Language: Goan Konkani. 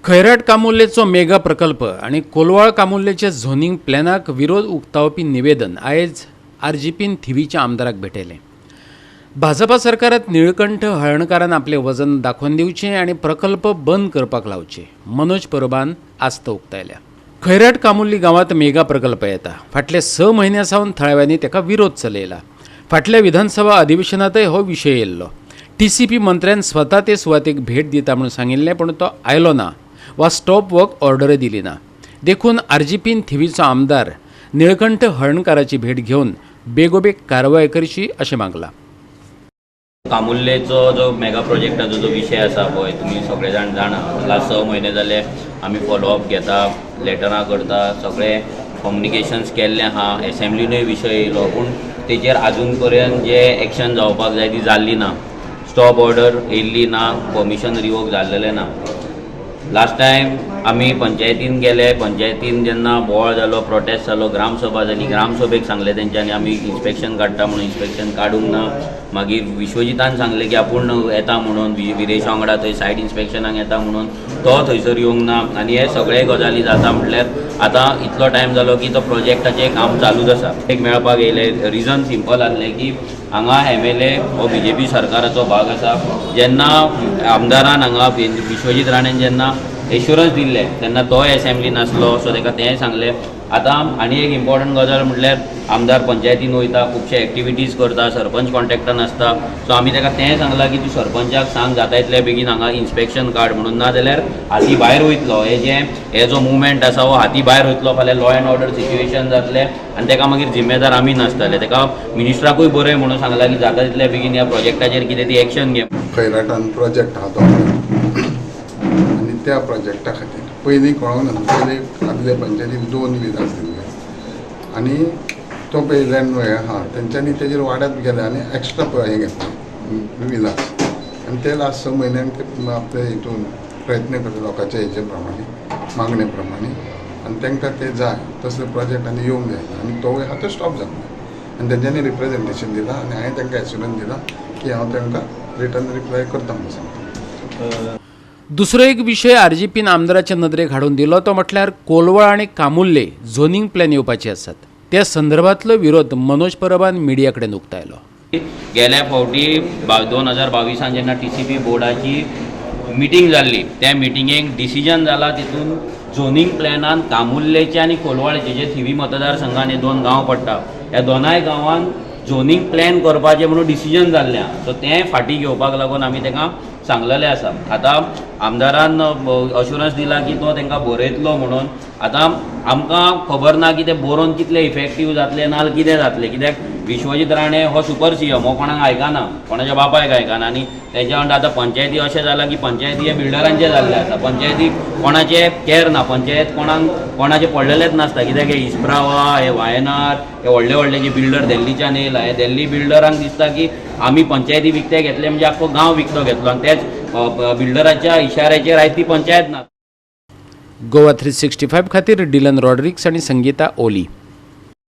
खैराट कामुर्लेचो मेगा प्रकल्प आनी कोलवाळ कामुर्लेच्या झोनींग प्लॅनाक विरोध उक्तावपी निवेदन आयज आरजीपीन थिवीच्या आमदाराक भेटयलें. भाजपा सरकारात निळकंठ हळर्णकारान आपलें वजन दाखोवन दिवचें आनी प्रकल्प बंद करपाक लावचे, मनोज परबान आस्त उक्तायल्या. खैराट कामुर्ली गांवांत मेगा प्रकल्प येता. फाटले 6 म्हयन्या सावन थळाव्यांनी ताका विरोध चलयला. फाटल्या विधानसभा अधिवेशनांतय हो विशय येयल्लो. टीसीपी मंत्र्यान स्वता ते सुवातेक भेट दिता म्हणून सांगिल्लें, पूण तो आयलो ना वा स्टॉप वर्क ऑर्डरय दिली ना. देखून आरजीपीन थिवीचो आमदार निळकंठ हळर्णकाराची भेट घेवन बेगोबेग कारवाय करची अशें मागलां. कामुर्लेचो जो मेगा प्रोजेक्टाचो जो विशय आसा पळय, तुमी सगळे जाण जाणा, लास्ट 6 म्हयने जाले आमी फॉलोअप घेता, लेटरां करता, सगळे कम्युनिकेशन्स केल्ले आहा. एसेंब्लीनूय विशय येयलो, पूण तेजेर आजून पर्यंत जे एक्शन जावपाक जाय ती जाल्ली ना. स्टॉप ऑर्डर येयल्ली ना, परमिशन रिवोक जाल्लेलें ना. लास्ट टायम आमी पंचायतीन गेले. पंचायतीन जेन्ना बोवाळ जालो, प्रोटेस्ट जालो, ग्रामसभा जाली, ग्रामसभेक सांगलें तेंच्यांनी आमी इन्स्पेक्शन काडटा म्हणून. इन्स्पेक्शन काडूंक ना. मागीर विश्वजितान सांगलें की आपूण येता म्हणून, विरेशा वांगडा थंय सायट इन्स्पेक्शनाक येता म्हणून, तो थंयसर येवंक ना. आनी हे सगळे गजाली जाता म्हटल्यार आतां इतलो टायम जालो की तो प्रोजेक्टाचें काम चालूच आसा. एक मेळपाक येयले, रिजन सिंपल आहलें की हांगा एमएलए हो बीजेपी सरकाराचो भाग आसा. जेन्ना आमदारान हांगा विश्वजीत राणेन जेन्ना एश्युरन्स दिल्ले तेन्ना तोय एसेंब्ली नासलो, सो ताका तेंय सांगलें. आतां आनी एक इम्पॉर्टंट गजाल म्हटल्यार आमदार पंचायतीन वयता, खुबशे एक्टिविटीज करता, सरपंच कॉन्टेक्टान आसता. सो आमी ताका तेंय सांगलां की तूं सरपंचाक सांग, जाता इतले बेगीन हांगा इन्स्पेक्शन काड म्हणून, ना जाल्यार हाती भायर वयतलो. हे जे हे जो मुवमेंट आसा हो हाती भायर वयतलो. फाल्यां लॉ एंड ऑर्डर सिच्युएशन जातलें आनी ताका मागीर जिम्मेदार आमी नासतले. ताका मिनिस्टराकूय बरें म्हणून सांगलां की जाता तितले बेगीन ह्या प्रोजेक्टाचेर कितें ती एक्शन घे. खैराटान प्रोजेक्ट आहा तो आनी त्या प्रोजेक्टा खातीर पयलीं कळोंक ना. पयलीं आदले पंचायतीन दोन विलास दिल्ले आनी तो पळय लँड हें आहा, तेंच्यांनी तेजेर वाड्यात गेले आनी एक्स्ट्रा हें घेतलें विलास. आनी ते लास्ट 6 म्हयन्यांक ते आपले हितून प्रयत्न करता लोकांच्या हेजे प्रमाणे, मागणे प्रमाणे, आनी तांकां ते जाय तसले प्रोजेक्ट आनी येवंक जायना आनी तोवूय आहा तो स्टॉप जाता. आनी तेंच्यांनी रिप्रेजेंटेशन दिलां आनी हांवें तांकां एश्युरन्स दिलां की हांव तांकां रिटर्न रिप्लाय करता म्हणून सांगता. दुसरो एक विशय आरजीपीन आमदाराच्या नदरेक हाडून दिलो तो म्हटल्यार कोलवळ आनी कामुर्ले झोनींग प्लॅन येवपाचे आसात. त्या संदर्भातलो विरोध मनोज परबान मिडिया कडेन उक्तायलो. गेल्या फावटी 2022 जेन्ना टीसीपी बोर्डाची मिटींग जाल्ली, त्या मिटिंगेक डिसिजन जाला. तितून झोनींग प्लॅनान कामुर्लेचे आनी कोलवाळेचे जे थिवी मतदारसंघान हे दोन गांव पडटा, ह्या दोनाय गांवांत झोनींग प्लॅन करपाचें म्हणून डिसिजन जाल्लें आहा. सो तें फाटीं घेवपाक लागून आमी ताका सांगलेलें आसा. आतां आमदारान अश्युरन्स दिला की तो तांकां बरयतलो म्हणून. आतां आमकां खबर ना की ते बरोवन कितले इफेक्टीव जातले ना कितें जातलें, कित्याक विश्वजीत राणे हो सुपर सीएम, हो कोणाक आयकना, कोणाच्या बापायक आयकना. आनी तेच्या वांगडा आतां पंचायती अशें जालां की पंचायती हे बिल्डरांचें जाल्लें आसा. पंचायतीक कोणाचें केर ना, पंचायत कोणाक कोणाचें पडलेलेंच नासता, कित्याक हे इस्प्रावा, हे वायनार, हे व्हडले व्हडले जे बिल्डर दिल्लीच्यान येयला, हे दिल्ली बिल्डरांक दिसता की आमी पंचायती विकते घेतले म्हणजे आख्खो गांव विकतो घेतलो. आनी तेच बिल्डराच्या इशाऱ्याचेर आयज ती पंचायत ना. गोवा 365 खातीर डिलन रॉड्रिक्स आनी संगीता ओली.